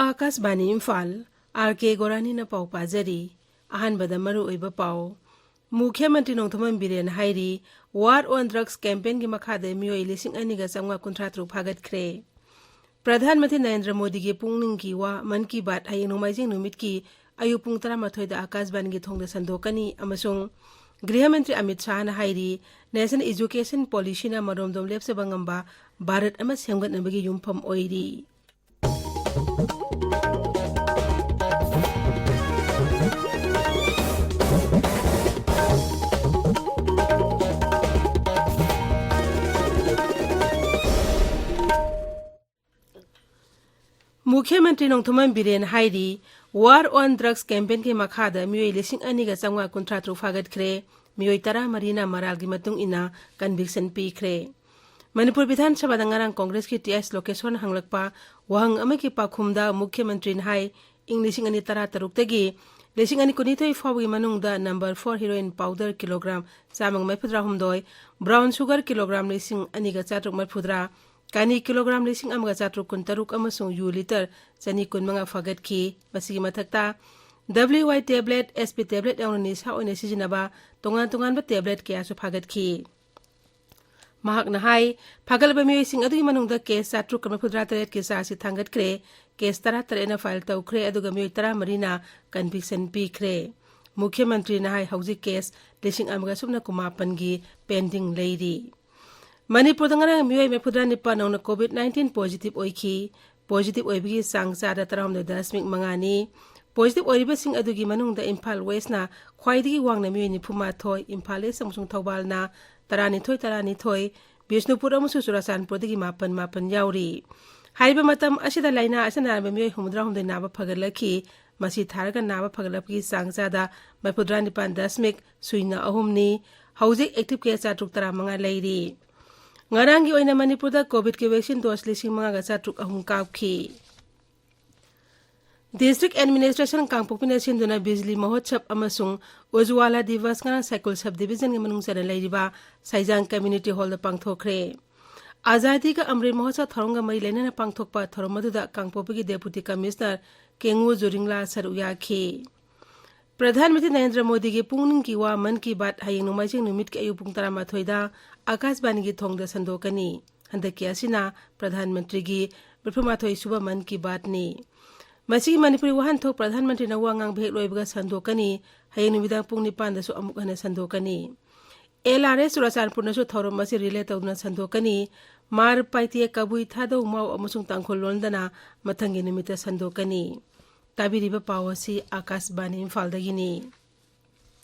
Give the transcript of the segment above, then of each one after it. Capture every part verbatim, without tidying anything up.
ꯑꯥꯀꯥꯁꯕꯥꯅꯤ Imphal, R ꯀꯦ ꯒꯣꯔꯥꯅꯤꯅ ꯄꯥꯎ ꯄꯥꯖꯔꯤ꯫ ꯑꯍꯥꯟꯕꯗ ꯃꯔꯨꯑꯣꯏꯕ ꯄꯥꯎ꯫ ꯃꯨꯈ꯭ꯌ ꯃꯟꯇ꯭ꯔꯤ ꯅꯣꯡꯊꯣꯝꯕꯝ ꯕꯤꯔꯦꯟ ꯍꯥꯏꯔꯤ, War on Drugs campaignꯒꯤ ꯃꯈꯥꯗ ꯃꯤꯑꯣꯏ ꯂꯤꯁꯤꯡ ꯑꯅꯤꯒ ꯆꯥꯝꯃꯉꯥ ꯀꯨꯟꯊ꯭ꯔꯥ ꯇꯔꯨꯛ ꯐꯥꯒꯠꯈ꯭ꯔꯦ꯫ ꯄ꯭ꯔꯙꯥꯟ ꯃꯟꯇ꯭ꯔꯤ ꯅꯔꯦꯟꯗ꯭ꯔ ꯃꯣꯗꯤꯒꯤ ꯄꯨꯛꯅꯤꯡꯒꯤ ꯋꯥ ꯃꯟ ꯀꯤ ꯕꯥꯠ ꯍꯌꯦꯡ ꯅꯣꯡꯃꯥꯏꯖꯤꯡ ꯅꯨꯃꯤꯠꯀꯤ ꯑꯌꯨꯛ ꯄꯨꯡ ꯇꯔꯥꯃꯥꯊꯣꯏꯗ ꯑꯥꯀꯥꯁꯕꯥꯅꯤꯒꯤ ꯊꯣꯡꯗ ꯁꯟꯗꯣꯛꯀꯅꯤ ꯑꯃꯁꯨꯡ ꯒ꯭ꯔꯤꯍ ꯃꯟꯇ꯭ꯔꯤ ꯑꯃꯤꯠ ꯁꯥꯍꯅ ꯍꯥꯏꯔꯤ, National Education Policyꯅ ꯃꯔꯣꯝꯗꯣꯝ ꯂꯦꯞꯆꯕ ꯉꯝꯕ ꯚꯥꯔꯠ ꯑꯃ ꯁꯦꯝꯒꯠꯅꯕꯒꯤ ꯌꯨꯝꯐꯝ ꯑꯣꯏꯔꯤ꯫ ꯃꯨꯈ꯭ꯌ ꯃꯟꯇ꯭ꯔꯤ ꯅꯣꯡꯊꯣꯝꯕꯝ ꯕꯤꯔꯦꯟ ꯍꯥꯏꯔꯤ, War on Drugs campaignꯒꯤ ꯃꯈꯥꯗ ꯃꯤꯑꯣꯏ ꯂꯤꯁꯤꯡ ꯑꯅꯤꯒ ꯆꯥꯝꯃꯉꯥ ꯀꯨꯟꯊ꯭ꯔꯥ ꯇꯔꯨꯛ ꯐꯥꯒꯠꯈ꯭ꯔꯦ꯫ ꯃꯤꯑꯣꯏ ꯇꯔꯥꯃꯔꯤꯅ ꯃꯔꯥꯜꯒꯤ ꯃꯇꯨꯡ ꯏꯟꯅ conviction ꯄꯤꯈ꯭ꯔꯦ꯫ ꯃꯅꯤꯄꯨꯔ ꯕꯤꯙꯥꯟ ꯁꯚꯥꯗ ꯉꯔꯥꯡ ꯀꯣꯡꯒ꯭ꯔꯦꯁꯀꯤ ꯇꯤ ꯑꯦꯁ ꯂꯣꯀꯦꯁꯣꯔꯅ ꯍꯪꯂꯛꯄ ꯋꯥꯍꯪ ꯑꯃꯒꯤ ꯄꯥꯎꯈꯨꯝꯗ ꯃꯨꯈ꯭ꯌ ꯃꯟꯇ꯭ꯔꯤꯅ ꯍꯥꯏ, ꯏꯪ ꯂꯤꯁꯤꯡ ꯑꯅꯤ ꯇꯔꯥ ꯇꯔꯨꯛꯇꯒꯤ ꯂꯤꯁꯤꯡ ꯑꯅꯤ ꯀꯨꯟꯅꯤꯊꯣꯏ ꯐꯥꯎꯕꯒꯤ ꯃꯅꯨꯡꯗ number four heroin powder kilogram ꯆꯥꯝꯃꯒ ꯃꯔꯤꯐꯨꯇꯔꯥ ꯍꯨꯝꯗꯣꯏ, brown sugar kilogram ꯂꯤꯁꯤꯡ ꯑꯅꯤꯒ ꯆꯥꯇ꯭ꯔꯨꯛ ꯃꯔꯤꯐꯨꯇꯔꯥ, ꯀꯥꯅꯤ kilogram ꯂꯤꯁꯤꯡ ꯑꯃꯒ ꯆꯥꯇ꯭ꯔꯨꯛ ꯀꯨꯟꯇꯔꯨꯛ ꯑꯃꯁꯨꯡ ꯌꯨ litre ꯆꯅꯤ ꯀꯨꯟꯃꯉꯥ ꯐꯥꯒꯠꯈꯤ꯫ ꯃꯁꯤꯒꯤ ꯃꯊꯛꯇ W Y tablet, S P tablet ꯌꯥꯎꯅ ꯅꯤꯁꯥ ꯑꯣꯏꯅ ꯁꯤꯖꯤꯟꯅꯕ ꯇꯣꯉꯥꯟ ꯇꯣꯉꯥꯟꯕ tablet ꯀꯌꯥꯁꯨ ꯐꯥꯒꯠꯈꯤ꯫ ꯃꯍꯥꯛꯅ ꯍꯥꯏ, ꯐꯥꯒꯠꯂꯕ ꯃꯤꯑꯣꯏꯁꯤꯡ ꯑꯗꯨꯒꯤ ꯃꯅꯨꯡꯗ case ꯆꯥꯇ꯭ꯔꯨꯛꯀ ꯃꯔꯤꯐꯨꯇꯔꯥ ꯇꯔꯦꯠꯀꯤ ꯆꯥꯡꯁꯤ ꯊꯥꯡꯒꯠꯈ꯭ꯔꯦ, case ꯇꯔꯥꯇꯔꯦꯠꯅ file ꯇꯧꯈ꯭ꯔꯦ, ꯑꯗꯨꯒ ꯃꯤꯑꯣꯏ ꯇꯔꯥꯃꯔꯤꯅ conviction ꯄꯤꯈ꯭ꯔꯦ꯫ ꯃꯨꯈ꯭ꯌ ꯃꯟꯇ꯭ꯔꯤꯅ ꯍꯥꯏ, ꯍꯧꯖꯤꯛ case ꯂꯤꯁꯤꯡ ꯑꯃꯒ ꯁꯨꯞꯅ ꯀꯨꯟꯃꯥꯄꯟꯒꯤ pending ꯂꯩꯔꯤ꯫ ꯃꯅꯤꯄꯨꯔꯗ ꯉꯔꯥꯡ ꯃꯤꯑꯣꯏ ꯃꯔꯤꯐꯨꯇꯔꯥ ꯅꯤꯄꯥꯟ ꯅꯧꯅ COVID nineteen positive ꯑꯣꯏꯈꯤ꯫ Positive ꯑꯣꯏꯕꯒꯤ ꯆꯥꯡ ꯆꯥꯗ ꯇꯔꯥꯍꯨꯝꯗꯣꯏ ꯗꯁꯃꯤꯛ ꯃꯉꯥꯅꯤ꯫ Positive ꯑꯣꯏꯔꯤꯕꯁꯤꯡ ꯑꯗꯨꯒꯤ ꯃꯅꯨꯡꯗ ꯏꯝꯐꯥꯜ Westꯅ ꯈ꯭ꯋꯥꯏꯗꯒꯤ ꯋꯥꯡꯅ ꯃꯤꯑꯣꯏ ꯅꯤꯐꯨꯃꯥꯊꯣꯏ, ꯏꯝꯐꯥꯜ East ꯑꯃꯁꯨꯡ ꯊꯧꯕꯥꯜꯅ ꯇꯔꯥꯅꯤꯊꯣꯏ, ꯇꯔꯥꯅꯤꯊꯣꯏ, ꯕꯤꯁꯅꯨꯄꯨꯔ ꯑꯃꯁꯨꯡ ꯆꯨꯔꯥꯆꯥꯟꯄꯨꯔꯗꯒꯤ ꯃꯥꯄꯟ, ꯃꯥꯄꯟ ꯌꯥꯎꯔꯤ꯫ ꯍꯥꯏꯔꯤꯕ ꯃꯇꯝ ꯑꯁꯤꯗ ꯂꯥꯏꯅꯥ ꯑꯁꯤꯅ ꯅꯥꯔꯕ ꯃꯤꯑꯣꯏ ꯍꯨꯝꯐꯨꯇꯔꯥꯍꯨꯝꯗꯣꯏ ꯅꯥꯕ ꯐꯒꯠꯂꯛꯈꯤ꯫ ꯃꯁꯤ ꯊꯥꯔꯒ ꯅꯥꯕ ꯐꯒꯠꯂꯛꯄꯒꯤ ꯆꯥꯡ ꯆꯥꯗ ꯃꯔꯤꯐꯨꯇꯔꯥ ꯅꯤꯄꯥꯟ ꯗꯁꯃꯤꯛ ꯁꯨꯏꯅ ꯑꯍꯨꯝꯅꯤ꯫ ꯍꯧꯖꯤꯛ active case ꯆꯥꯇ꯭ꯔꯨꯛ ꯇꯔꯥꯃꯉꯥ ꯂꯩꯔꯤ꯫ ꯉꯔꯥꯡꯒꯤ ꯑꯣꯏꯅ ꯃꯅꯤꯄꯨꯔꯗ COVID vaccine dose ꯂꯤꯁꯤꯡ ꯃꯉꯥꯒ ꯆꯥꯇ꯭ꯔꯨꯛ ꯑꯍꯨꯝ ꯀꯥꯞꯈꯤ꯫ District Administration ꯀꯥꯡꯄꯣꯛꯄꯤꯅ ꯁꯤꯟꯗꯨꯅ ꯕꯤꯖꯂꯤ ꯃꯍꯣꯠꯁꯕ ꯑꯃꯁꯨꯡ ꯎꯖꯋꯥꯂꯥ ꯗꯤꯕꯁ ꯉꯔꯥꯡ ꯁꯥꯏꯀꯨꯜ ꯁꯕ ꯗꯤꯕꯤꯖꯟꯒꯤ ꯃꯅꯨꯡ ꯆꯟꯅ ꯂꯩꯔꯤꯕ ꯁꯥꯏꯖꯥꯡ ꯀꯝꯃ꯭ꯌꯨꯅꯤꯇꯤ ꯍꯣꯜꯗ ꯄꯥꯡꯊꯣꯛꯈ꯭ꯔꯦ꯫ ꯑꯖꯥꯗꯤ ꯀ ꯑꯃ꯭ꯔꯤꯠ ꯃꯍꯣꯠꯁꯕ ꯊꯧꯔꯝꯒ ꯃꯔꯤ ꯂꯩꯅꯅ ꯄꯥꯡꯊꯣꯛꯄ ꯊꯧꯔꯝ ꯑꯗꯨꯗ ꯀꯥꯡꯄꯣꯛꯄꯤꯒꯤ ꯗꯦꯄꯨꯇꯤ ꯀꯃꯤꯁꯅꯔ ꯀꯦꯡꯉꯨ ꯖꯨꯔꯤꯡꯂꯥ ꯁꯔꯨꯛ ꯌꯥꯈꯤ꯫ ꯄ꯭ꯔꯙꯥꯟ ꯃꯟꯇ꯭ꯔꯤ ꯅꯔꯦꯟꯗ꯭ꯔ ꯃꯣꯗꯤꯒꯤ ꯄꯨꯛꯅꯤꯡꯒꯤ ꯋꯥ ꯃꯟ ꯀꯤ ꯕꯥꯠ ꯍꯌꯦꯡ ꯅꯣꯡꯃꯥꯏꯖꯤꯡ ꯅꯨꯃꯤꯠꯀꯤ ꯑꯌꯨꯛ ꯄꯨꯡ ꯇꯔꯥꯃꯥꯊꯣꯏꯗ ꯑꯀꯥꯁꯕꯥꯅꯤꯒꯤ ꯊꯣꯡꯗ ꯁꯟꯗꯣꯛꯀꯅꯤ꯫ ꯍꯟꯗꯛꯀꯤ ꯑꯁꯤꯅ ꯄ꯭ꯔꯙꯥꯟ ꯃꯟꯇ꯭ꯔꯤꯒꯤ ꯃꯔꯤꯐꯨꯃꯥꯊꯣꯏ ꯁꯨꯕ ꯃꯟ ꯀꯤ ꯕꯥꯠꯅꯤ꯫ ꯃꯁꯤꯒꯤ ꯃꯅꯤꯄꯨꯔꯤ ꯋꯥꯍꯟꯊꯣꯛ ꯄ꯭ꯔꯙꯥꯟ ꯃꯟꯇ꯭ꯔꯤꯅ ꯋꯥ ꯉꯥꯡꯕ ꯍꯦꯛ ꯂꯣꯏꯕꯒ ꯁꯟꯗꯣꯛꯀꯅꯤ꯫ ꯍꯌꯦꯡ ꯅꯨꯃꯤꯗꯥꯡ ꯄꯨꯡ ꯅꯤꯄꯥꯟꯗꯁꯨ ꯑꯃꯨꯛ ꯍꯟꯅ ꯁꯟꯗꯣꯛꯀꯅꯤ꯫ ꯑꯦꯜ ꯑꯥꯔ ꯑꯦꯁ ꯆꯨꯔꯥꯆꯥꯟꯄꯨꯔꯅꯁꯨ ꯊꯧꯔꯝ ꯑꯁꯤ ꯔꯤꯂꯦ ꯇꯧꯗꯨꯅ ꯁꯟꯗꯣꯛꯀꯅꯤ꯫ ꯃꯥꯔ ꯄꯥꯏꯇꯦ ꯀꯕꯨꯏ ꯊꯥꯗꯧ ꯃꯥꯎ ꯑꯃꯁꯨꯡ ꯇꯥꯡꯈꯨꯜ ꯂꯣꯟꯗꯅ ꯃꯊꯪꯒꯤ ꯅꯨꯃꯤꯠꯇ ꯁꯟꯗꯣꯛꯀꯅꯤ꯫ ꯇꯥꯕꯤꯔꯤꯕ ꯄꯥꯎ ꯑꯁꯤ ꯑꯀꯥꯁꯕꯥꯅꯤ ꯏꯝꯐꯥꯜꯗꯒꯤꯅꯤ꯫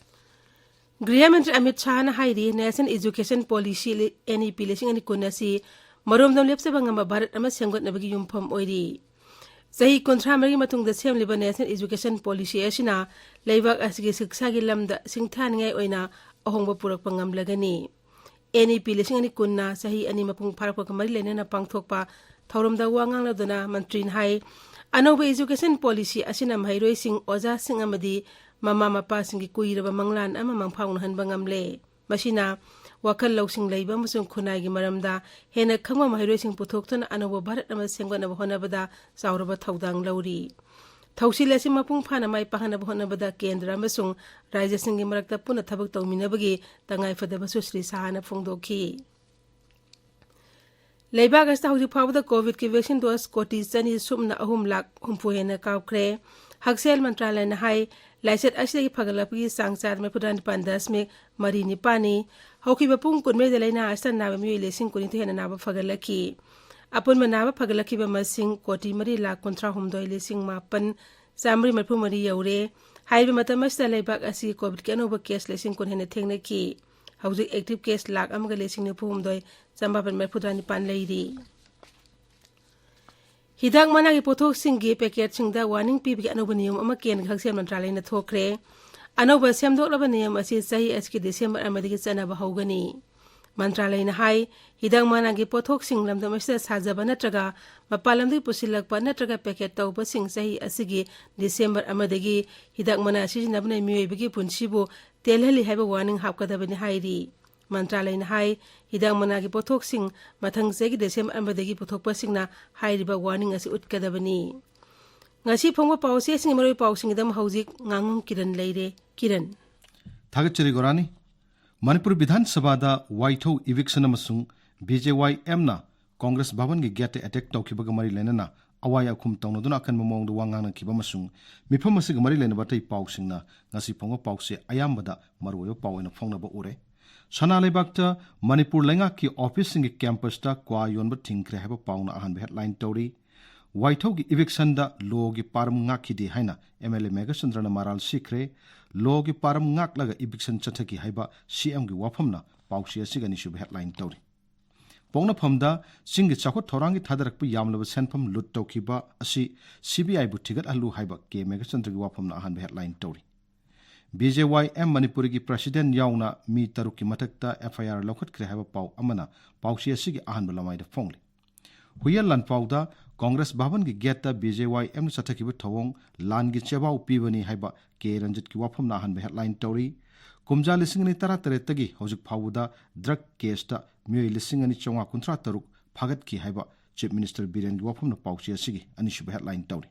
ꯒ꯭ꯔꯤꯍ ꯃꯟꯇ꯭ꯔꯤ ꯑꯃꯤꯠ ꯁꯥꯍꯅ ꯍꯥꯏꯔꯤ, National Education Policy, N E P ꯂꯤꯁꯤꯡ ꯑꯅꯤ ꯀꯨꯟ ꯑꯁꯤ ꯃꯔꯣꯝꯗꯣꯝ ꯂꯦꯞꯆꯕ ꯉꯝꯕ ꯚꯥꯔꯠ ꯑꯃ ꯁꯦꯝꯒꯠꯅꯕꯒꯤ ꯌꯨꯝꯐꯝ ꯑꯣꯏꯔꯤ꯫ ꯆꯍꯤ ꯀꯨꯟꯊ꯭ꯔꯥ ꯃꯔꯤꯒꯤ ꯃꯇꯨꯡꯗ ꯁꯦꯝꯂꯤꯕ National Education Policy ꯑꯁꯤꯅ ꯂꯩꯕꯥꯛ ꯑꯁꯤꯒꯤ ꯁꯤꯛꯁꯥꯒꯤ ꯂꯝꯗ ꯁꯤꯡꯊꯥꯅꯤꯡꯉꯥꯏ ꯑꯣꯏꯅ ꯑꯍꯣꯡꯕ ꯄꯨꯔꯛꯄ ꯉꯝꯂꯒꯅꯤ꯫ N E P ꯂꯤꯁꯤꯡ ꯑꯅꯤ ꯀꯨꯟꯅ ꯆꯍꯤ ꯑꯅꯤ ꯃꯄꯨꯡ ꯐꯥꯔꯛꯄꯒ ꯃꯔꯤ ꯂꯩꯅꯅ ꯄꯥꯡꯊꯣꯛꯄ ꯊꯧꯔꯝꯗ ꯋꯥ ꯉꯥꯡꯂꯗꯨꯅ ꯃꯟꯇ꯭ꯔꯤꯅ ꯍꯥꯏ, ꯑꯅꯧꯕ education policy ꯑꯁꯤꯅ ꯃꯍꯩꯔꯣꯏꯁꯤꯡ, ꯑꯣꯖꯥꯁꯤꯡ ꯑꯃꯗꯤ ꯃꯃꯥ ꯃꯄꯥꯁꯤꯡꯒꯤ ꯀꯨꯏꯔꯕ ꯃꯪꯂꯥꯟ ꯑꯃ ꯃꯪꯐꯥꯎꯅꯍꯟꯕ ꯉꯝꯂꯦ꯫ ꯃꯁꯤꯅ ꯋꯥꯈꯜ ꯂꯧꯁꯤꯡ ꯂꯩꯕ ꯑꯃꯁꯨꯡ ꯈꯨꯟꯅꯥꯏꯒꯤ ꯃꯔꯝꯗ ꯍꯦꯟꯅ ꯈꯪꯕ ꯃꯍꯩꯔꯣꯏꯁꯤꯡ ꯄꯨꯊꯣꯛꯇꯨꯅ ꯑꯅꯧꯕ ꯚꯥꯔꯠ ꯑꯃ ꯁꯦꯝꯒꯠꯅꯕ ꯍꯣꯠꯅꯕꯗ ꯆꯥꯎꯔꯕ ꯊꯧꯗꯥꯡ ꯂꯧꯔꯤ꯫ ꯊꯧꯁꯤꯜ ꯑꯁꯤ ꯃꯄꯨꯡ ꯐꯥꯅ ꯃꯥꯏ ꯄꯥꯛꯍꯟꯅꯕ ꯍꯣꯠꯅꯕꯗ ꯀꯦꯟꯗ꯭ꯔ ꯑꯃꯁꯨꯡ ꯔꯥꯖ꯭ꯌꯁꯤꯡꯒꯤ ꯃꯔꯛꯇ ꯄꯨꯟꯅ ꯊꯕꯛ ꯇꯧꯃꯤꯟꯅꯕꯒꯤ ꯇꯉꯥꯏꯐꯗꯕꯁꯨ ꯁ꯭ꯔꯤ ꯁꯥꯍꯅ ꯐꯣꯡꯗꯣꯛꯈꯤ꯫ ꯂꯩꯕꯥꯛ ꯑꯁꯤꯗ ꯍꯧꯖꯤꯛ ꯐꯥꯎꯕꯗ ꯀꯣꯚꯤꯗꯀꯤ ꯚꯦꯛꯁꯤꯟ ꯗꯣꯁ ꯀꯣꯇꯤ ꯆꯅꯤ ꯁꯨꯞꯅ ꯑꯍꯨꯝ ꯂꯥꯈ ꯍꯨꯝꯐꯨ ꯍꯦꯟꯅ ꯀꯥꯞꯈ꯭ꯔꯦ꯫ ꯍꯛꯁꯦꯜ ꯃꯟꯇ꯭ꯔꯥꯂꯌꯅ ꯍꯥꯏ, ꯂꯥꯏꯆꯠ ꯑꯁꯤꯗꯒꯤ ꯐꯒꯠꯂꯛꯄꯒꯤ ꯆꯥꯡ ꯆꯥꯗ ꯃꯔꯤꯐꯨꯇꯔꯥ ꯅꯤꯄꯥꯟ ꯗꯁꯃꯤꯛ ꯃꯔꯤ ꯅꯤꯄꯥꯟꯅꯤ꯫ ꯍꯧꯈꯤꯕ ꯄꯨꯡ ꯀꯨꯟꯃꯔꯤꯗ ꯂꯥꯏꯅꯥ ꯑꯁꯤꯗ ꯅꯥꯕ ꯃꯤꯑꯣꯏ ꯂꯤꯁꯤꯡ ꯀꯨꯟꯅꯤꯊꯣꯏ ꯍꯦꯟꯅ ꯅꯥꯕ ꯐꯒꯠꯂꯛꯈꯤ꯫ ꯑꯄꯨꯟꯕ ꯅꯥꯕ ꯐꯒꯠꯂꯛꯈꯤꯕ ꯃꯁꯤꯡ ꯀꯣꯇꯤ ꯃꯔꯤ ꯂꯥꯈ ꯀꯨꯟꯊ꯭ꯔꯥ ꯍꯨꯝꯗꯣꯏ ꯂꯤꯁꯤꯡ ꯃꯥꯄꯟ ꯆꯥꯃꯔꯤ ꯃꯔꯤꯐꯨ ꯃꯔꯤ ꯌꯧꯔꯦ꯫ ꯍꯥꯏꯔꯤꯕ ꯃꯇꯝ ꯑꯁꯤꯗ ꯂꯩꯕꯥꯛ ꯑꯁꯤ ꯀꯣꯚꯤꯗꯀꯤ ꯑꯅꯧꯕ ꯀꯦꯁ ꯂꯤꯁꯤꯡ ꯀꯨꯟ ꯍꯦꯟꯅ ꯊꯦꯡꯅꯈꯤ꯫ ꯍꯧꯖꯤꯛ ꯑꯦꯛꯇꯤꯚ ꯀꯦꯁ ꯂꯥꯈ ꯑꯃꯒ ꯂꯤꯁꯤꯡ ꯅꯤꯐꯨ ꯍꯨꯝꯗꯣꯏ ꯆꯃꯥꯄꯟ ꯃꯔꯤꯐꯨꯇꯔꯥ ꯅꯤꯄꯥꯟ ꯂꯩꯔꯤ꯫ ꯍꯤꯗꯥꯛ ꯃꯅꯥꯒꯤ ꯄꯣꯠꯊꯣꯛꯁꯤꯡꯒꯤ ꯄꯦꯀꯦꯠꯁꯤꯡꯗ ꯋꯥꯔꯅꯤꯡ ꯄꯤꯕꯒꯤ ꯑꯅꯧꯕ ꯅꯤꯌꯝ ꯑꯃ ꯀꯦꯟꯗ꯭ꯔꯒꯤ ꯍꯛꯁꯦꯜ ꯃꯟꯇ꯭ꯔꯥꯂꯌꯅ ꯊꯣꯛꯈ꯭ꯔꯦ꯫ ꯑꯅꯧꯕ ꯁꯦꯝꯗꯣꯛꯂꯕ ꯅꯤꯌꯝ ꯑꯁꯤ ꯆꯍꯤ ꯑꯁꯤꯒꯤ ꯗꯤꯁꯦꯝꯕꯔ ꯑꯃꯗꯒꯤ ꯆꯠꯅꯕ ꯍꯧꯒꯅꯤ꯫ ꯃꯟꯇ꯭ꯔꯥꯂꯌꯅ ꯍꯥꯏ, ꯍꯤꯗꯥꯛ ꯃꯅꯥꯒꯤ ꯄꯣꯠꯊꯣꯛꯁꯤꯡ ꯂꯝꯗꯝ ꯑꯁꯤꯗ ꯁꯥꯖꯕ ꯅꯠꯇ꯭ꯔꯒ ꯃꯄꯥꯟ ꯂꯝꯗꯒꯤ ꯄꯨꯁꯤꯜꯂꯛꯄ ꯅꯠꯇ꯭ꯔꯒ ꯄꯦꯀꯦꯠ ꯇꯧꯕꯁꯤꯡ ꯆꯍꯤ ꯑꯁꯤꯒꯤ ꯗꯤꯁꯦꯝꯕꯔ ꯑꯃꯗꯒꯤ ꯍꯤꯗꯥꯛ ꯃꯅꯥ ꯁꯤꯖꯤꯟꯅꯕꯅ ꯃꯤꯑꯣꯏꯕꯒꯤ ꯄꯨꯟꯁꯤꯕꯨ ꯇꯦꯜꯍꯜꯂꯤ ꯍꯥꯏꯕ ꯋꯥꯔꯅꯤꯡ ꯍꯥꯞꯀꯗꯕꯅꯤ ꯍꯥꯏꯔꯤ꯫ ꯃꯟꯇ꯭ꯔꯥꯂꯌꯅ ꯍꯥꯏ, ꯍꯤꯗꯥꯛ ꯃꯅꯥꯒꯤ ꯄꯣꯠꯊꯣꯛꯁꯤꯡ ꯃꯊꯪ ꯆꯍꯤꯒꯤ ꯗꯤꯁꯦꯝꯕꯔ ꯑꯃꯗꯒꯤ ꯄꯨꯊꯣꯛꯄꯁꯤꯡꯅ ꯍꯥꯏꯔꯤꯕ ꯋꯥꯔꯅꯤꯡ ꯑꯁꯤ ꯎꯠꯀꯗꯕꯅꯤ꯫ ꯉꯁꯤ ꯐꯣꯡꯕ ꯄꯥꯎꯆꯦꯁꯤꯡꯒꯤ ꯃꯔꯨꯑꯣꯏꯕ ꯄꯥꯎꯁꯤꯡꯒꯤꯗꯃꯛ ꯍꯧꯖꯤꯛ ꯉꯥꯉꯣꯝ ꯀꯤꯔꯟ ꯂꯩꯔꯦ꯫ ꯀꯤꯔꯟ꯫ ꯊꯥꯒꯠꯆꯔꯤ ꯒꯣꯔꯥꯅꯤ꯫ ꯃꯅꯤꯄꯨꯔ ꯕꯤꯙꯥꯟ ꯁꯚꯥꯗ ꯋꯥꯏꯊꯧ ꯏꯚꯤꯛꯁꯟ ꯑꯃꯁꯨꯡ ꯕꯤ ꯖꯦ ꯋꯥꯏ ꯑꯦꯝꯅ ꯀꯣꯡꯒ꯭ꯔꯦꯁ ꯚꯕꯟꯒꯤ ꯒꯦꯠꯇ ꯑꯦꯇꯦꯛ ꯇꯧꯈꯤꯕꯒ ꯃꯔꯤ ꯂꯩꯅꯅ ꯑꯋꯥꯏ ꯑꯈꯨꯝ ꯇꯧꯅꯗꯨꯅ ꯑꯀꯟꯕ ꯃꯑꯣꯡꯗ ꯋꯥ ꯉꯥꯡꯅꯈꯤꯕ ꯑꯃꯁꯨꯡ ꯃꯤꯐꯝ ꯑꯁꯤꯒ ꯃꯔꯤ ꯂꯩꯅꯕ ꯑꯇꯩ ꯄꯥꯎꯁꯤꯡꯅ ꯉꯁꯤ ꯐꯣꯡꯕ ꯄꯥꯎꯆꯦ ꯑꯌꯥꯝꯕꯗ ꯃꯔꯨꯑꯣꯏꯕ ꯄꯥꯎ ꯑꯣꯏꯅ ꯐꯣꯡꯅꯕ ꯎꯔꯦ꯫ ꯁꯅꯥ ꯂꯩꯕꯥꯛꯇ ꯃꯅꯤꯄꯨꯔ ꯂꯩꯉꯥꯛꯀꯤ ꯑꯣꯐꯤꯁꯁꯤꯡꯒꯤ ꯀꯦꯝꯄꯁꯇ ꯀ꯭ꯋꯥ ꯌꯣꯟꯕ ꯊꯤꯡꯈ꯭ꯔꯦ ꯍꯥꯏꯕ ꯄꯥꯎꯅ ꯑꯍꯥꯟꯕ ꯍꯦꯗꯂꯥꯏꯟ ꯇꯧꯔꯤ꯫ ꯋꯥꯏꯊꯧꯒꯤ ꯏꯚꯤꯛꯁꯟꯗ ꯂꯣꯒꯤ ꯄꯥꯔꯝ ꯉꯥꯛꯈꯤꯗꯦ ꯍꯥꯏꯅ ꯑꯦꯝ ꯑꯦꯜ ꯑꯦ ꯃꯦꯘꯆꯟꯗ꯭ꯔꯅ ꯃꯔꯥꯜ ꯁꯤꯈ꯭ꯔꯦ꯫ ꯂꯣꯒꯤ ꯄꯥꯔꯝ ꯉꯥꯛꯂꯒ ꯏꯚꯤꯛꯁꯟ ꯆꯠꯊꯈꯤ ꯍꯥꯏꯕ ꯁꯤ ꯑꯦꯝꯒꯤ ꯋꯥꯐꯝꯅ ꯄꯥꯎꯆꯦ ꯑꯁꯤꯒꯤ ꯑꯅꯤꯁꯨꯕ ꯍꯦꯗꯂꯥꯏꯟ ꯇꯧꯔꯤ꯫ ꯄꯣꯛꯅꯐꯝꯗ ꯆꯤꯡꯒꯤ ꯆꯥꯎꯈꯠ ꯊꯧꯔꯥꯡꯒꯤ ꯊꯥꯗꯔꯛꯄ ꯌꯥꯝꯂꯕ ꯁꯦꯟꯐꯝ ꯂꯨꯠ ꯇꯧꯈꯤꯕ ꯑꯁꯤ ꯁꯤ ꯕꯤ ꯑꯥꯏꯕꯨ ꯊꯤꯒꯠꯍꯜꯂꯨ ꯍꯥꯏꯕ ꯀꯦ ꯃꯦꯘꯆꯟꯗ꯭ꯔꯒꯤ ꯋꯥꯐꯝꯅ ꯑꯍꯥꯟꯕ ꯍꯦꯗꯂꯥꯏꯟ ꯇꯧꯔꯤ꯫ ꯕꯤ ꯖꯦ ꯋꯥꯏ ꯑꯦꯝ ꯃꯅꯤꯄꯨꯔꯤꯒꯤ ꯄ꯭ꯔꯁꯤꯗꯦꯟ ꯌꯥꯎꯅ ꯃꯤ ꯇꯔꯨꯛꯀꯤ ꯃꯊꯛꯇ ꯑꯦꯐ ꯑꯥꯏ ꯑꯥꯔ ꯂꯧꯈꯠꯈ꯭ꯔꯦ ꯍꯥꯏꯕ ꯄꯥꯎ ꯑꯃꯅ ꯄꯥꯎꯆꯦ ꯑꯁꯤꯒꯤ ꯑꯍꯥꯟꯕ ꯂꯃꯥꯏꯗ ꯐꯣꯡꯂꯤ꯫ ꯍꯨꯏꯌꯦꯟ ꯂꯥꯟꯐꯥꯎꯗ ꯀꯣꯡꯒ꯭ꯔꯦꯁ ꯚꯕꯟꯒꯤ ꯒꯦꯠꯇ ꯕꯤ ꯖꯦ ꯋꯥꯏ ꯑꯦꯝꯅ ꯆꯠꯊꯈꯤꯕ ꯊꯧꯑꯣꯡ ꯂꯥꯟꯒꯤ ꯆꯦꯕꯥꯎ ꯄꯤꯕꯅꯤ ꯍꯥꯏꯕ ꯀꯦ ꯔꯟꯖꯤꯠꯀꯤ ꯋꯥꯐꯝꯅ ꯑꯍꯥꯟꯕ ꯍꯦꯗꯂꯥꯏꯟ ꯇꯧꯔꯤ꯫ ꯀꯨꯝꯖꯥ ꯂꯤꯁꯤꯡ ꯑꯅꯤ ꯇꯔꯥꯇꯔꯦꯠꯇꯒꯤ ꯍꯧꯖꯤꯛ ꯐꯥꯎꯕꯗ ꯗ꯭ꯔꯒ ꯀꯦꯁꯇ ꯃꯤꯑꯣꯏ ꯂꯤꯁꯤꯡ ꯑꯅꯤ ꯆꯥꯝꯃꯉꯥ ꯀꯨꯟꯊ꯭ꯔꯥ ꯇꯔꯨꯛ ꯐꯥꯒꯠꯈꯤ ꯍꯥꯏꯕ ꯆꯤꯐ ꯃꯤꯅꯤꯁꯇꯔ ꯕꯤꯔꯦꯟꯒꯤ ꯋꯥꯐꯝꯅ ꯄꯥꯎꯆꯦ ꯑꯁꯤꯒꯤ ꯑꯅꯤꯁꯨꯕ ꯍꯦꯗꯂꯥꯏꯟ ꯇꯧꯔꯤ꯫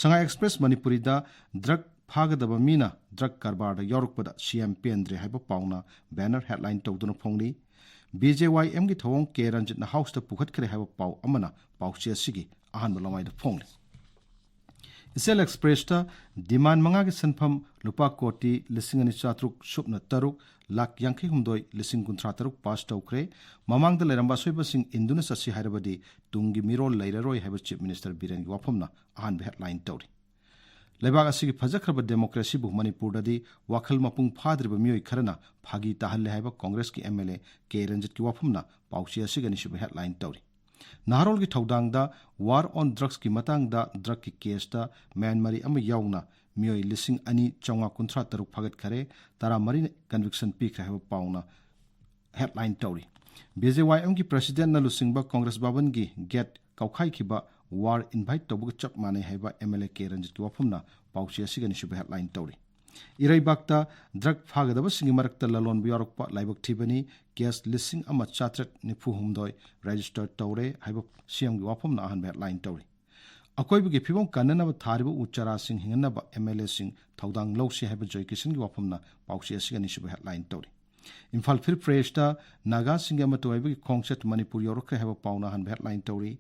ꯁꯉꯥꯏ ꯑꯦꯛꯁꯄ꯭ꯔꯦꯁ ꯃꯅꯤꯄꯨꯔꯤꯗ ꯗ꯭ꯔꯒ ꯐꯥꯒꯗꯕ ꯃꯤꯅ ꯗ꯭ꯔꯒ ꯀꯔꯕꯥꯔꯗ ꯌꯥꯎꯔꯛꯄꯗ ꯁꯤ ꯑꯦꯝ ꯄꯦꯟꯗ꯭ꯔꯦ ꯍꯥꯏꯕ ꯄꯥꯎꯅ ꯕꯦꯅꯔ ꯍꯦꯗꯂꯥꯏꯟ ꯇꯧꯗꯨꯅ ꯐꯣꯡꯂꯤ꯫ ꯕꯤ ꯖꯦ ꯋꯥꯏ ꯑꯦꯝꯒꯤ ꯊꯧꯑꯣꯡ ꯀꯦ ꯔꯟꯖꯤꯠꯅ ꯍꯥꯎꯁꯇ ꯄꯨꯈꯠꯈ꯭ꯔꯦ ꯍꯥꯏꯕ ꯄꯥꯎ ꯑꯃꯅ ꯄꯥꯎꯆꯦ ꯑꯁꯤꯒꯤ ꯑꯍꯥꯟꯕ ꯂꯃꯥꯏꯗ ꯐꯣꯡꯂꯤ꯫ ꯏꯆꯦꯜ ꯑꯦꯛꯁꯄ꯭ꯔꯦꯁꯇ ꯗꯤꯃꯥꯟ ꯃꯉꯥꯒꯤ ꯁꯦꯟꯐꯝ ꯂꯨꯄꯥ ꯀꯣꯇꯤ ꯂꯤꯁꯤꯡ ꯑꯅꯤ ꯆꯥꯇ꯭ꯔꯨꯛ ꯁꯨꯞꯅ ꯇꯔꯨꯛ ꯂꯥꯛ ꯌꯥꯡꯈꯩ ꯍꯨꯝꯗꯣꯏ ꯂꯤꯁꯤꯡ ꯀꯨꯟꯊ꯭ꯔꯥ ꯇꯔꯨꯛ ꯄꯥꯁ ꯇꯧꯈ꯭ꯔꯦ꯫ ꯃꯃꯥꯡꯗ ꯂꯩꯔꯝꯕ ꯑꯁꯣꯏꯕꯁꯤꯡ ꯏꯟꯗꯨꯅ ꯆꯠꯁꯤ ꯍꯥꯏꯔꯕꯗꯤ ꯇꯨꯡꯒꯤ ꯃꯤꯔꯣꯜ ꯂꯩꯔꯔꯣꯏ ꯍꯥꯏꯕ ꯆꯤꯐ ꯃꯤꯅꯤꯁꯇꯔ ꯕꯤꯔꯦꯟꯒꯤ ꯋꯥꯐꯝꯅ ꯑꯍꯥꯟꯕ ꯍꯦꯗꯂꯥꯏꯟ ꯇꯧꯔꯤ꯫ ꯂꯩꯕꯥꯛ ꯑꯁꯤꯒꯤ ꯐꯖꯈ꯭ꯔꯕ ꯗꯦꯃꯣꯀ꯭ꯔꯦꯁꯤꯕꯨ ꯃꯅꯤꯄꯨꯔꯗꯗꯤ ꯋꯥꯈꯜ ꯃꯄꯨꯡ ꯐꯥꯗ꯭ꯔꯤꯕ ꯃꯤꯑꯣꯏ ꯈꯔꯅ ꯐꯥꯒꯤ ꯇꯥꯍꯜꯂꯦ ꯍꯥꯏꯕ ꯀꯣꯡꯒ꯭ꯔꯦꯁꯀꯤ ꯑꯦꯝ ꯑꯦꯜ ꯑꯦ ꯀꯦ ꯔꯟꯖꯤꯠꯀꯤ ꯋꯥꯐꯝꯅ ꯄꯥꯎꯆꯦ ꯑꯁꯤꯒꯤ ꯑꯅꯤꯁꯨꯕ ꯍꯦꯗꯂꯥꯏꯟ ꯇꯧꯔꯤ꯫ ꯅꯍꯥꯔꯣꯜꯒꯤ ꯊꯧꯗꯥꯡꯗ ꯋꯥꯔ ꯑꯣꯟ ꯗ꯭ꯔꯒꯁꯀꯤ ꯃꯇꯥꯡꯗ ꯗ꯭ꯔꯒꯀꯤ ꯀꯦꯁꯇ ꯃ꯭ꯌꯥꯟꯃꯥꯔꯤ ꯑꯃ ꯌꯥꯎꯅ ꯃꯤꯑꯣꯏ ꯂꯤꯁꯤꯡ ꯑꯅꯤ ꯆꯥꯝꯃꯉꯥ ꯀꯨꯟꯊ꯭ꯔꯥ ꯇꯔꯨꯛ ꯐꯥꯒꯠꯈꯔꯦ, ꯇꯔꯥꯃꯔꯤꯅ ꯀꯟꯚꯤꯛꯁꯟ ꯄꯤꯈ꯭ꯔꯦ ꯍꯥꯏꯕ ꯄꯥꯎꯅ ꯍꯦꯗꯂꯥꯏꯟ ꯇꯧꯔꯤ꯫ ꯕꯤ ꯖꯦ ꯋꯥꯏ ꯑꯦꯝꯒꯤ ꯄ꯭ꯔꯁꯤꯗꯦꯟꯠꯅ ꯂꯨꯆꯤꯡꯕ ꯀꯣꯡꯒ꯭ꯔꯦꯁ ꯚꯕꯟꯒꯤ ꯒꯦꯠ ꯀꯥꯎꯈꯥꯏꯈꯤꯕ ꯋꯥꯔ ꯏꯟꯚꯥꯏꯠ ꯇꯧꯕꯒ ꯆꯞ ꯃꯥꯟꯅꯩ ꯍꯥꯏꯕ ꯑꯦꯝ ꯑꯦꯜ ꯑꯦ ꯀꯦ ꯔꯟꯖꯤꯠꯀꯤ ꯋꯥꯐꯝꯅ ꯄꯥꯎꯆꯦ ꯑꯁꯤꯒꯤ ꯑꯅꯤꯁꯨꯕ ꯍꯦꯗꯂꯥꯏꯟ ꯇꯧꯔꯤ꯫ ꯏꯔꯩꯕꯥꯛꯇ ꯗ꯭ꯔꯒ ꯐꯥꯒꯗꯕꯁꯤꯡꯒꯤ ꯃꯔꯛꯇ ꯂꯂꯣꯟꯕ ꯌꯥꯎꯔꯛꯄ ꯂꯥꯏꯕꯛ ꯊꯤꯕꯅꯤ, ꯀꯦꯁ ꯂꯤꯁꯤꯡ ꯑꯃ ꯆꯥꯇ꯭ꯔꯦꯠ ꯅꯤꯐꯨ ꯍꯨꯝꯗꯣꯏ ꯔꯦꯖꯤꯁꯇꯔ ꯇꯧꯔꯦ ꯍꯥꯏꯕ ꯁꯤ ꯑꯦꯝꯒꯤ ꯋꯥꯐꯝꯅ ꯑꯍꯥꯟꯕ ꯍꯦꯗꯂꯥꯏꯟ ꯇꯧꯔꯤ꯫ ꯑꯀꯣꯏꯕꯒꯤ ꯐꯤꯕꯝ ꯀꯟꯅꯅꯕ ꯊꯥꯔꯤꯕ ꯎ ꯆꯥꯔꯥꯁꯤꯡ ꯍꯤꯡꯍꯟꯅꯕ ꯑꯦꯝ ꯑꯦꯜ ꯑꯦꯁꯤꯡ ꯊꯧꯗꯥꯡ ꯂꯧꯁꯤ ꯍꯥꯏꯕ ꯖꯣꯏ ꯀꯤꯁꯟꯒꯤ ꯋꯥꯐꯝꯅ ꯄꯥꯎꯆꯦ ꯑꯁꯤꯒꯤ ꯑꯅꯤꯁꯨꯕ ꯍꯦꯗꯂꯥꯏꯟ ꯇꯧꯔꯤ꯫ ꯏꯝꯐꯥꯜ ꯐ꯭ꯔꯤ ꯄ꯭ꯔꯦꯁꯇ ꯅꯥꯒꯥꯁꯤꯡꯒꯤ ꯑꯃꯠꯇ ꯑꯣꯏꯕꯒꯤ ꯈꯣꯡꯆꯠ ꯃꯅꯤꯄꯨꯔ ꯌꯧꯔꯛꯈ꯭ꯔꯦ ꯍꯥꯏꯕ ꯄꯥꯎꯅ ꯑꯍꯥꯟꯕ ꯍꯦꯗꯂꯥꯏꯟ ꯇꯧꯔꯤ꯫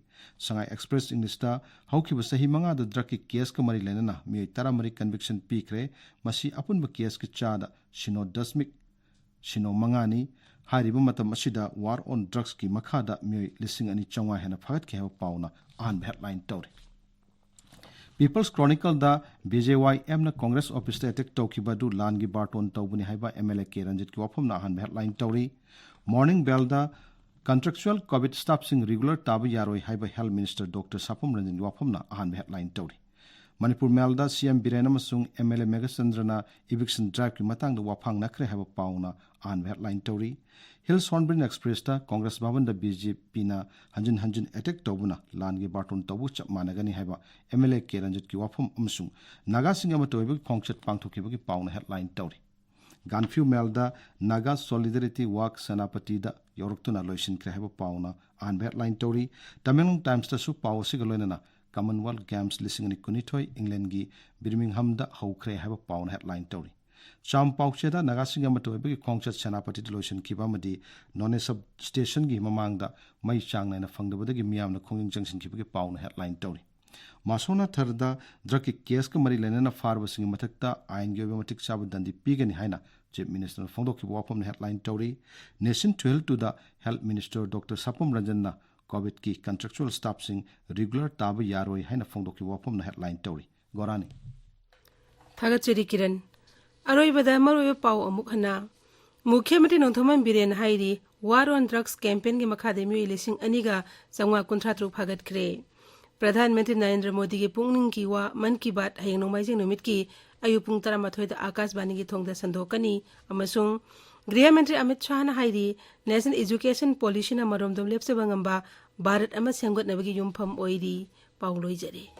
ꯁꯉꯥꯏ ꯑꯦꯛꯁꯄ꯭ꯔꯦꯁ ꯏꯪꯂꯤꯁꯇ ꯍꯧꯈꯤꯕ ꯆꯍꯤ ꯃꯉꯥꯗ ꯗ꯭ꯔꯒꯀꯤ ꯀꯦꯁꯀ ꯃꯔꯤ ꯂꯩꯅꯅ ꯃꯤꯑꯣꯏ ꯇꯔꯥꯃꯔꯤ ꯀꯟꯚꯤꯛꯁꯟ ꯄꯤꯈ꯭ꯔꯦ꯫ ꯃꯁꯤ ꯑꯄꯨꯟꯕ ꯀꯦꯁꯀꯤ ꯆꯥꯗ ꯁꯤꯅꯣ ꯗꯁꯃꯤꯛ ꯁꯤꯅꯣ ꯃꯉꯥꯅꯤ꯫ ꯍꯥꯏꯔꯤꯕ ꯃꯇꯝ ꯑꯁꯤꯗ ꯋꯥꯔ ꯑꯣꯟ ꯗ꯭ꯔꯒꯁꯀꯤ ꯃꯈꯥꯗ ꯃꯤꯑꯣꯏ ꯂꯤꯁꯤꯡ ꯑꯅꯤ ꯆꯥꯝꯃꯉꯥ ꯍꯦꯟꯅ ꯐꯒꯠꯈꯤ ꯍꯥꯏꯕ ꯄꯥꯎꯅ ꯑꯍꯥꯟꯕ ꯍꯦꯗꯂꯥꯏꯟ ꯇꯧꯔꯤ꯫ ꯄꯤꯄꯜꯁ ꯀ꯭ꯔꯣꯅꯤꯀꯜꯗ ꯕꯤ ꯖꯦ ꯋꯥꯏ ꯑꯦꯝꯅ ꯀꯣꯡꯒ꯭ꯔꯦꯁ ꯑꯣꯐꯤꯁꯇ ꯑꯦꯇꯦꯛ ꯇꯧꯈꯤꯕ ꯑꯗꯨ ꯂꯥꯟꯒꯤ ꯕꯥꯔꯇꯣꯟ ꯇꯧꯕꯅꯤ ꯍꯥꯏꯕ ꯑꯦꯝ ꯑꯦꯜ ꯑꯦ ꯀꯦ ꯔꯟꯖꯤꯠꯀꯤ ꯋꯥꯐꯝꯅ ꯑꯍꯥꯟꯕ ꯍꯦꯗꯂꯥꯏꯟ ꯇꯧꯔꯤ꯫ ꯃꯣꯔꯅꯤꯡ ꯕꯦꯜꯗ ꯀꯟꯇ꯭ꯔꯦꯛꯆꯨꯑꯦꯜ ꯀꯣꯚꯤꯗ ꯁ꯭ꯇꯥꯐꯁꯤꯡ ꯔꯤꯒꯨꯂꯔ ꯇꯥꯕ ꯌꯥꯔꯣꯏ ꯍꯥꯏꯕ ꯍꯦꯜꯊ ꯃꯤꯅꯤꯁꯇꯔ ꯗꯣꯛꯇꯔ ꯁꯥꯄꯝ ꯔꯟꯖꯟꯒꯤ ꯋꯥꯐꯝꯅ ꯑꯍꯥꯟꯕ ꯍꯦꯗꯂꯥꯏꯟ ꯇꯧꯔꯤ꯫ ꯃꯅꯤꯄꯨꯔ ꯃꯦꯜꯗ ꯁꯤ ꯑꯦꯝ ꯕꯤꯔꯦꯟ ꯑꯃꯁꯨꯡ ꯑꯦꯝ ꯑꯦꯜ ꯑꯦ ꯃꯦꯘꯆꯟꯗ꯭ꯔꯅ ꯏꯚꯤꯛꯁꯟ ꯗ꯭ꯔꯥꯏꯚꯀꯤ ꯃꯇꯥꯡꯗ ꯋꯥꯐꯥꯡ ꯅꯛꯈ꯭ꯔꯦ ꯍꯥꯏꯕ ꯄꯥꯎꯅ ꯑꯍꯥꯟꯕ ꯍꯦꯗꯂꯥꯏꯟ ꯇꯧꯔꯤ꯫ ꯍꯤꯜꯁ ꯍꯣꯔꯟꯕꯤꯜ ꯑꯦꯛꯁꯄ꯭ꯔꯦꯁꯇ ꯀꯣꯡꯒ꯭ꯔꯦꯁ ꯚꯕꯟꯗ ꯕꯤ ꯖꯦ ꯄꯤꯅ ꯍꯟꯖꯤꯟ ꯍꯟꯖꯤꯟ ꯑꯦꯇꯦꯛ ꯇꯧꯕꯅ ꯂꯥꯟꯒꯤ ꯕꯥꯔꯇꯣꯟ ꯇꯧꯕꯒ ꯆꯞ ꯃꯥꯟꯅꯒꯅꯤ ꯍꯥꯏꯕ ꯑꯦꯝ ꯑꯦꯜ ꯑꯦ ꯀꯦ ꯔꯟꯖꯤꯠꯀꯤ ꯋꯥꯐꯝ ꯑꯃꯁꯨꯡ ꯅꯥꯒꯥꯁꯤꯡꯒꯤ ꯑꯃꯠꯇ ꯑꯣꯏꯕꯒꯤ ꯈꯣꯡꯆꯠ ꯄꯥꯡꯊꯣꯛꯈꯤꯕꯒꯤ ꯄꯥꯎꯅ ꯍꯦꯗꯂꯥꯏꯟ ꯇꯧꯔꯤ꯫ ꯒꯥꯟꯐ꯭ꯌꯨ ꯃꯦꯜꯗ ꯅꯥꯒꯥ ꯁꯣꯂꯤꯗꯥꯔꯤꯇꯤ ꯋꯥꯛ ꯁꯦꯅꯥꯄꯇꯤꯗ ꯌꯧꯔꯛꯇꯨꯅ ꯂꯣꯏꯁꯤꯟꯈ꯭ꯔꯦ ꯍꯥꯏꯕ ꯄꯥꯎꯅ ꯑꯍꯥꯟꯕ ꯍꯦꯗꯂꯥꯏꯟ ꯇꯧꯔꯤ꯫ ꯇꯃꯦꯡꯂꯣꯡ ꯇꯥꯏꯝꯁꯇꯁꯨ ꯄꯥꯎ ꯑꯁꯤꯒ ꯂꯣꯏꯅꯅ ꯀꯃꯟꯋꯦꯜꯊ ꯒꯦꯝꯁ ꯂꯤꯁꯤꯡ ꯑꯅꯤ ꯀꯨꯟꯅꯤꯊꯣꯏ ꯏꯪꯂꯦꯟꯒꯤ ꯕꯤꯔꯃꯤꯡꯍꯝꯗ ꯍꯧꯈ꯭ꯔꯦ ꯍꯥꯏꯕ ꯄꯥꯎꯅ ꯍꯦꯗꯂꯥꯏꯟ ꯇꯧꯔꯤ꯫ ꯆꯥꯝ ꯄꯥꯎꯆꯦꯗ ꯅꯥꯒꯥꯁꯤꯡꯒꯤ ꯑꯃꯠꯇ ꯑꯣꯏꯕꯒꯤ ꯈꯣꯡꯆꯠ ꯁꯦꯅꯥꯄꯇꯤꯗ ꯂꯣꯏꯁꯤꯟꯈꯤꯕ ꯑꯃꯗꯤ ꯅꯣꯅꯦ ꯁꯕ ꯁ꯭ꯇꯦꯁꯟꯒꯤ ꯃꯃꯥꯡꯗ ꯃꯩ ꯆꯥꯡ ꯅꯥꯏꯅ ꯐꯪꯗꯕꯗꯒꯤ ꯃꯤꯌꯥꯝꯅ ꯈꯣꯡꯖꯪ ꯆꯪꯁꯤꯟꯈꯤꯕꯒꯤ ꯄꯥꯎꯅ ꯍꯦꯗꯂꯥꯏꯟ ꯇꯧꯔꯤ꯫ ꯃꯥꯁꯣꯅꯥꯊꯔꯗ ꯗ꯭ꯔꯒꯀꯤ ꯀꯦꯁꯀ ꯃꯔꯤ ꯂꯩꯅꯅ ꯐꯥꯔꯕꯁꯤꯡꯒꯤ ꯃꯊꯛꯇ ꯑꯥꯏꯟꯒꯤ ꯑꯣꯏꯕ ꯃꯇꯤꯛ ꯆꯥꯕ ꯗꯟꯗꯤ ꯄꯤꯒꯅꯤ ꯍꯥꯏꯅ ꯆꯤꯐ ꯃꯤꯅꯤꯁꯇꯔꯅ ꯐꯣꯡꯗꯣꯛꯈꯤꯕ ꯋꯥꯐꯝꯅ ꯍꯦꯗꯂꯥꯏꯟ ꯇꯧꯔꯤ꯫ ꯅꯦꯁꯟ ꯊꯨꯍꯤꯜ ꯇꯨꯗ ꯍꯦꯜꯊ ꯃꯤꯅꯤꯁꯇꯔ ꯗꯣꯛꯇꯔ ꯁꯥꯄꯝ ꯔꯟꯖꯟꯅ ꯀꯣꯚꯤꯗꯀꯤ ꯀꯟꯇ꯭ꯔꯦꯛꯆꯨꯑꯦꯜ ꯁ꯭ꯇꯥꯐꯁꯤꯡ ꯔꯤꯒꯨꯂꯔ ꯇꯥꯕ ꯌꯥꯔꯣꯏ ꯍꯥꯏꯅ ꯐꯣꯡꯗꯣꯛꯈꯤꯕ ꯋꯥꯐꯝꯅ ꯍꯦꯗꯂꯥꯏꯟ ꯇꯧꯔꯤ꯫ ꯒꯣꯔꯥꯅꯤ꯫ ꯊꯥꯒꯠꯆꯔꯤ ꯀꯤꯔꯟ꯫ ꯑꯔꯣꯏꯕꯗ ꯃꯔꯨꯑꯣꯏꯕ ꯄꯥꯎ ꯑꯃꯨꯛ ꯍꯟꯅ꯫ ꯃꯨꯈ꯭ꯌ ꯃꯟꯇ꯭ꯔꯤ ꯅꯣꯡꯊꯣꯝꯕꯝ ꯕꯤꯔꯦꯟꯅ ꯍꯥꯏꯔꯤ, ꯋꯥꯔ ꯑꯣꯟ ꯗ꯭ꯔꯒꯁ ꯀꯦꯝꯄꯦꯟꯒꯤ ꯃꯈꯥꯗ ꯃꯤꯑꯣꯏ ꯂꯤꯁꯤꯡ ꯑꯅꯤꯒ ꯆꯥꯝꯃꯉꯥ ꯀꯨꯟꯊ꯭ꯔꯥ ꯇꯔꯨꯛ ꯐꯥꯒꯠꯈ꯭ꯔꯦ꯫ ꯄ꯭ꯔꯙꯥꯟ ꯃꯟꯇ꯭ꯔꯤ ꯅꯔꯦꯟꯗ꯭ꯔ ꯃꯣꯗꯤꯒꯤ ꯄꯨꯛꯅꯤꯡꯒꯤ ꯋꯥ ꯃꯟ ꯀꯤ ꯕꯥꯠ ꯍꯌꯦꯡ ꯅꯣꯡꯃꯥꯏꯖꯤꯡ ꯅꯨꯃꯤꯠꯀꯤ ꯑꯌꯨꯛ ꯄꯨꯡ ꯇꯔꯥꯃꯥꯊꯣꯏꯗ ꯑꯥꯀꯥꯁꯕꯥꯅꯤꯒꯤ ꯊꯣꯡꯗ ꯁꯟꯗꯣꯛꯀꯅꯤ ꯑꯃꯁꯨꯡ ꯒ꯭ꯔꯤꯍ ꯃꯟꯇ꯭ꯔꯤ ꯑꯃꯤꯠ ꯁꯥꯍꯅ ꯍꯥꯏꯔꯤ, ꯅꯦꯁꯅꯦꯜ ꯏꯖꯨꯀꯦꯁꯟ ꯄꯣꯂꯤꯁꯤꯅ ꯃꯔꯣꯝꯗꯣꯝ ꯂꯦꯞꯆꯕ ꯉꯝꯕ ꯚꯥꯔꯠ ꯑꯃ ꯁꯦꯝꯒꯠꯅꯕꯒꯤ ꯌꯨꯝꯐꯝ ꯑꯣꯏꯔꯤ꯫ ꯄꯥꯎ ꯂꯣꯏꯖꯔꯦ꯫